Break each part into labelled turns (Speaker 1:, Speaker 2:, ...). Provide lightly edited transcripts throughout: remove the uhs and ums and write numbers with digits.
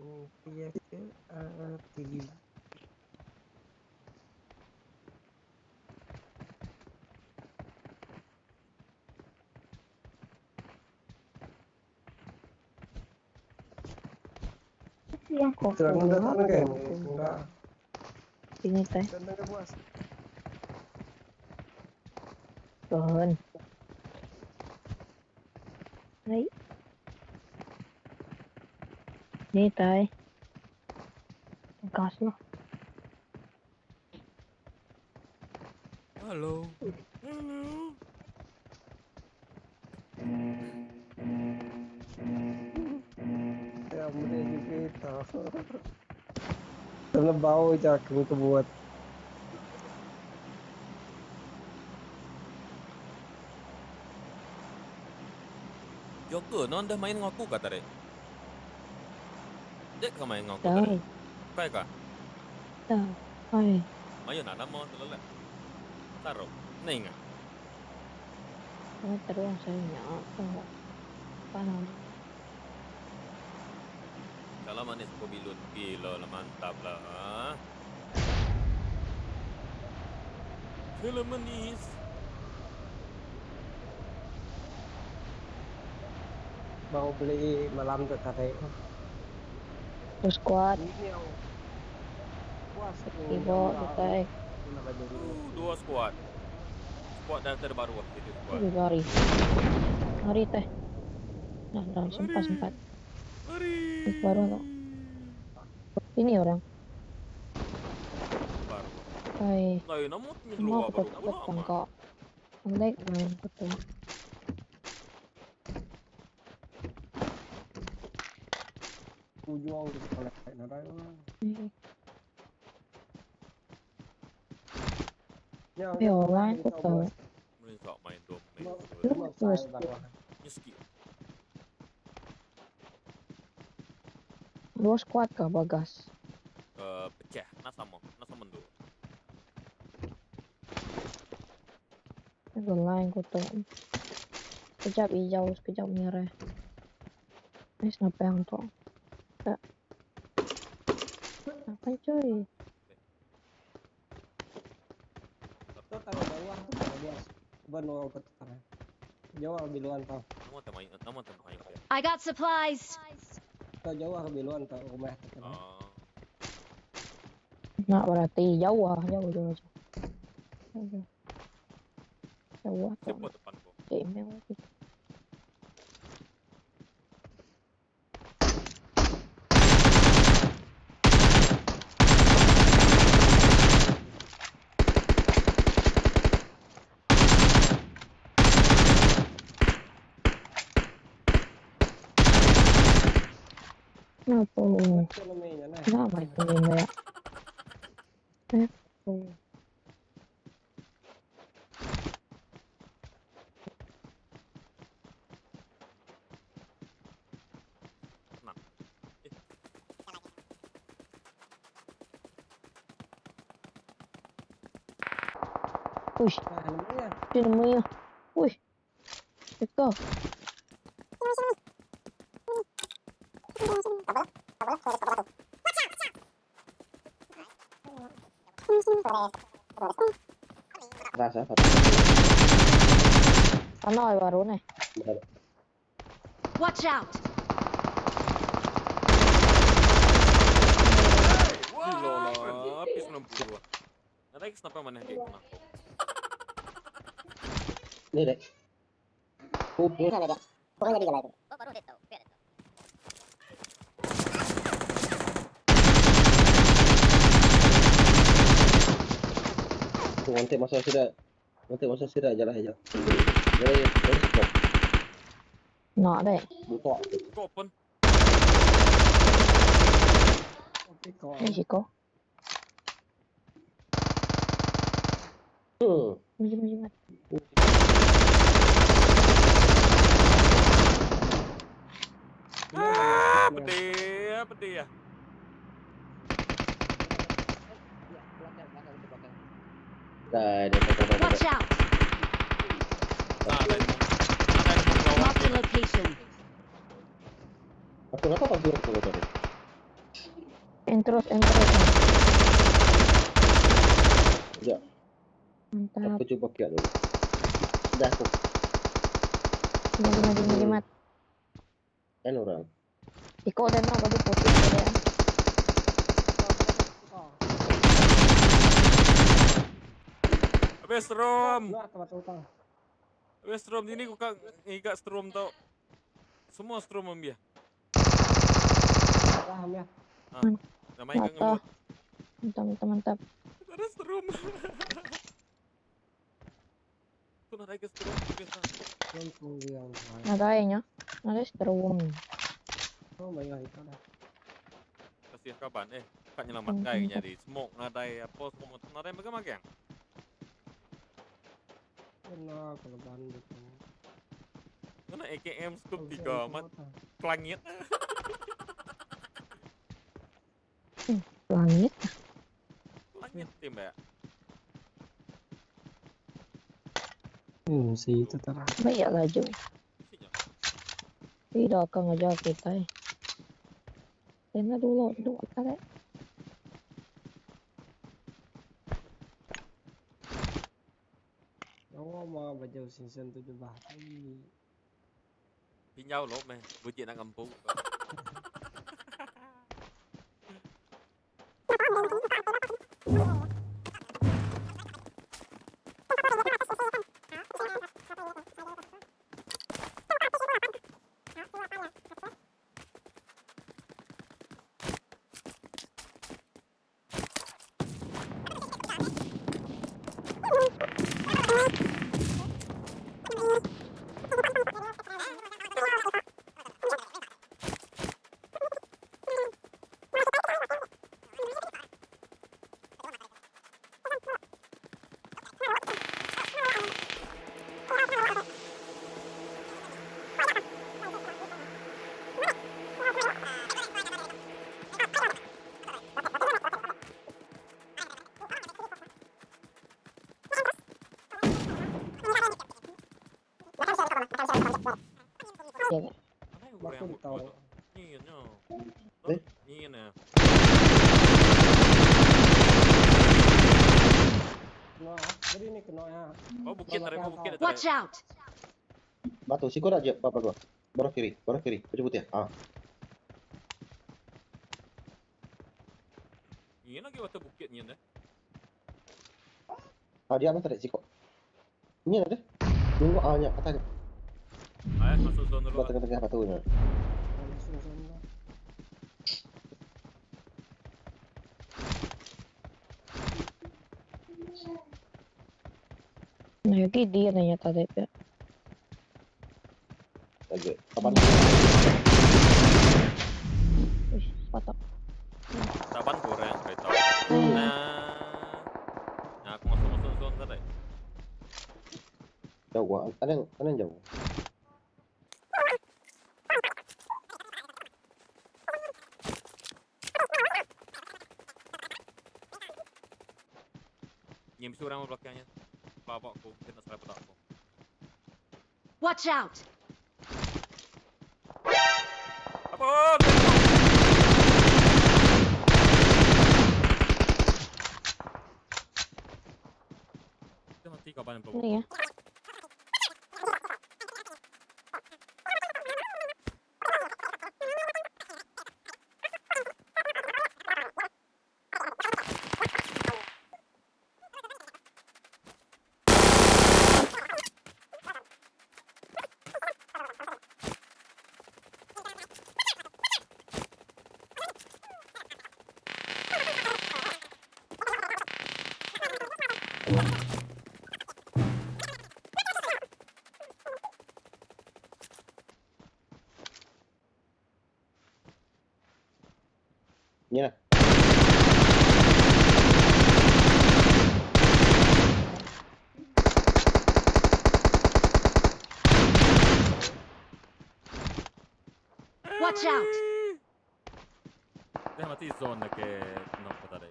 Speaker 1: Nitih ke ati. Terang dah tak nak kan? Enggak.
Speaker 2: Sini teh.
Speaker 1: Tentang ke puas.
Speaker 2: Pohon. Hai. Ni tay. Gas lah.
Speaker 3: Halo. Halo.
Speaker 1: Ya, boleh juga tahu. Kena bau je aku tu buat.
Speaker 3: Joker, non dah main dengan aku kah tarik? Dek kah main dengan aku
Speaker 2: Dah.
Speaker 3: tarik? Kai kah?
Speaker 2: Dah. Hai.
Speaker 3: Mayu nak nama terlelap. Taruh. Ni ingat.
Speaker 2: Ini terus saya nyak. Apa nama?
Speaker 3: Salam manis kobilun. Gila lah mantap lah. Ha? Salam manis.
Speaker 1: Bau beli malam tu tarik.
Speaker 2: Terus squad.
Speaker 1: Ini yang puas ni.
Speaker 2: Ibu tay.
Speaker 1: Nak baju ni.
Speaker 3: Dua squad. Squad dah terbaru lah. Itu squad.
Speaker 2: Lebih lari. Lari teh. Nah, nah, sempat sempat.
Speaker 3: Lari.
Speaker 2: Baru tak? Ini orang.
Speaker 3: Baru.
Speaker 2: Hai.
Speaker 3: Lain nama tu
Speaker 2: Semua
Speaker 3: keluar
Speaker 2: aku
Speaker 3: baru.
Speaker 2: takut tangkap. Pandai main betul.
Speaker 1: Aku jual tu sekolah. Nak tahu lah. Ya,
Speaker 2: Tapi orang aku tahu.
Speaker 3: Boleh tak main dua main.
Speaker 2: Terus.
Speaker 3: Ni sikit.
Speaker 2: Dua squad kah bagas?
Speaker 3: Pecah. Nak sama. Nak sama dua.
Speaker 2: Itu lain aku tahu. Sekejap hijau, sekejap merah. Ini kenapa yang tu? Tak. Apa cuy?
Speaker 1: Tu taruh bawah tu kalau bos. Benar aku taruh. Jauh lebih luan tau.
Speaker 3: Nama tak main. Nama tak main.
Speaker 4: I got supplies.
Speaker 1: Tu jauh lebih luan tau rumah tu. kan.
Speaker 3: Ah.
Speaker 2: Nak berarti jauh lah, jauh jauh jauh. Jauh. Jauh lah tu.
Speaker 3: Siapa depan kau?
Speaker 2: Cik Mel. Kenapa?
Speaker 1: Macam namanya nah.
Speaker 2: Kenapa itu ni ya? Eh, oh.
Speaker 3: Tenang. Eh.
Speaker 2: Uish,
Speaker 1: Nah, namanya.
Speaker 2: dia namanya. Uish. Let's go.
Speaker 5: Rasa
Speaker 2: Tanah baru ni.
Speaker 4: Watch out!
Speaker 3: Gila lah. Habis 60 lah. Nanti kenapa mana kayak kena kau?
Speaker 5: Ni dek. Kubur. Tu nanti masa sudah nanti masa sudah jalan aja. Boleh boleh stop.
Speaker 2: Nak deh.
Speaker 5: Buka.
Speaker 3: Kau open.
Speaker 1: Okey kau.
Speaker 2: Ni si kau. Maju maju maju.
Speaker 3: Ah, pedih, pedih ya.
Speaker 5: Dah, dah, dah, dah, dah.
Speaker 4: Watch out!
Speaker 3: Nah, ada yang ada yang bawah.
Speaker 4: Marked a location.
Speaker 5: Aku kenapa kau suruh aku tadi?
Speaker 2: Entrus entrus.
Speaker 5: Sekejap.
Speaker 2: Mantap.
Speaker 5: Aku cuba kiak dulu. Dah aku.
Speaker 2: Maju maju maju mat.
Speaker 5: Kan orang.
Speaker 2: Iko dan no bagi putih dia.
Speaker 3: Habis strom. Habis strom ini ku kak ngiga strom tau. Semua strom ambia.
Speaker 1: Paham ya.
Speaker 3: Ah. Namanya kang
Speaker 2: Mantap. Mantap mantap mantap.
Speaker 3: Ada strom. Tu nak ke strom biasa.
Speaker 2: Nadai nya. Nadai strom.
Speaker 1: Oh, mayah itu dah.
Speaker 3: Kasih kaban eh. Kak nyelamat kai jadi smoke nadai apa semua nadai magang.
Speaker 1: Kena kelebihan gitu.
Speaker 3: Kena AKM scope 3 mat kelangit.
Speaker 2: Langit.
Speaker 3: Langit tim ya.
Speaker 1: Sih itu terang.
Speaker 2: Baik laju. Tidak akan ngajar kita. Eh. Tena dulu dua kali.
Speaker 1: Yang mau baju season 7 bah.
Speaker 3: Pinjau lo meh, bujik nak ngempu.
Speaker 2: Ya.
Speaker 1: Aku tahu.
Speaker 3: Ni nya.
Speaker 5: Eh?
Speaker 3: Ni na.
Speaker 1: Kena, jadi ni kena ya.
Speaker 3: Oh bukit tarik bukit tarik.
Speaker 4: Watch out.
Speaker 5: Batu siko dah je berapa dua. Bawah kiri, bawah kiri. Baju putih. Ah.
Speaker 3: Ni lagi waktu bukit ni dah.
Speaker 5: Ah dia apa tarik siko. Ni ada. Tunggu ah nya atas.
Speaker 3: Ah, masuk zone dulu.
Speaker 5: Tengah-tengah batu ni.
Speaker 1: Langsung zone.
Speaker 2: Nah, lagi dia nanya tadi ya.
Speaker 5: Lagi. Kapan?
Speaker 2: Wih, patok.
Speaker 3: Taban kurang kereta. Nah. Nah, aku masuk zone tadi.
Speaker 5: Jauh gua. Ada yang jauh.
Speaker 3: Yang bisa orang belakangnya. Bawa aku, kena serap aku.
Speaker 4: Watch out.
Speaker 3: Apa? Kita mati kapan yang
Speaker 2: Ini ya.
Speaker 5: Ni lah.
Speaker 4: Watch out.
Speaker 3: Dah mati zone ke nok tadi.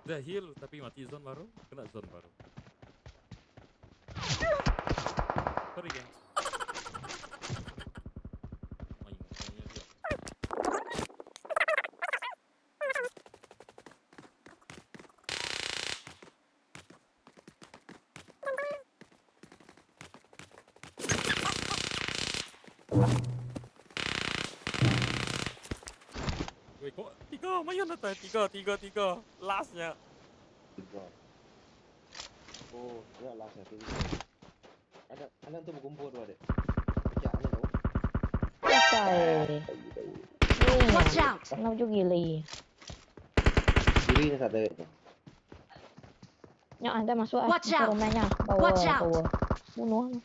Speaker 3: Dah heal tapi mati zone baru, kena zone baru. Sorry geng. Main, mainnya dia. Wei ko tiga mayuh datai tiga tiga tiga last nya.
Speaker 5: Tiga. Oh, nya last nya tiga. Ada ada tu berkumpul tu adik. Pecah ni tu.
Speaker 2: Akai.
Speaker 4: Watch out!
Speaker 2: Nó chú gili.
Speaker 5: Diri ni satu tu.
Speaker 2: Nya ada masuk ah.
Speaker 4: Watch
Speaker 2: Masuk
Speaker 4: out.
Speaker 2: rumahnya. Bawa
Speaker 4: Watch out.
Speaker 2: bawa. Bunuh.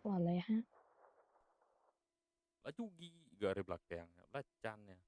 Speaker 2: Wah, ha.
Speaker 3: Laju gi ga ari belakang nya belacan nya.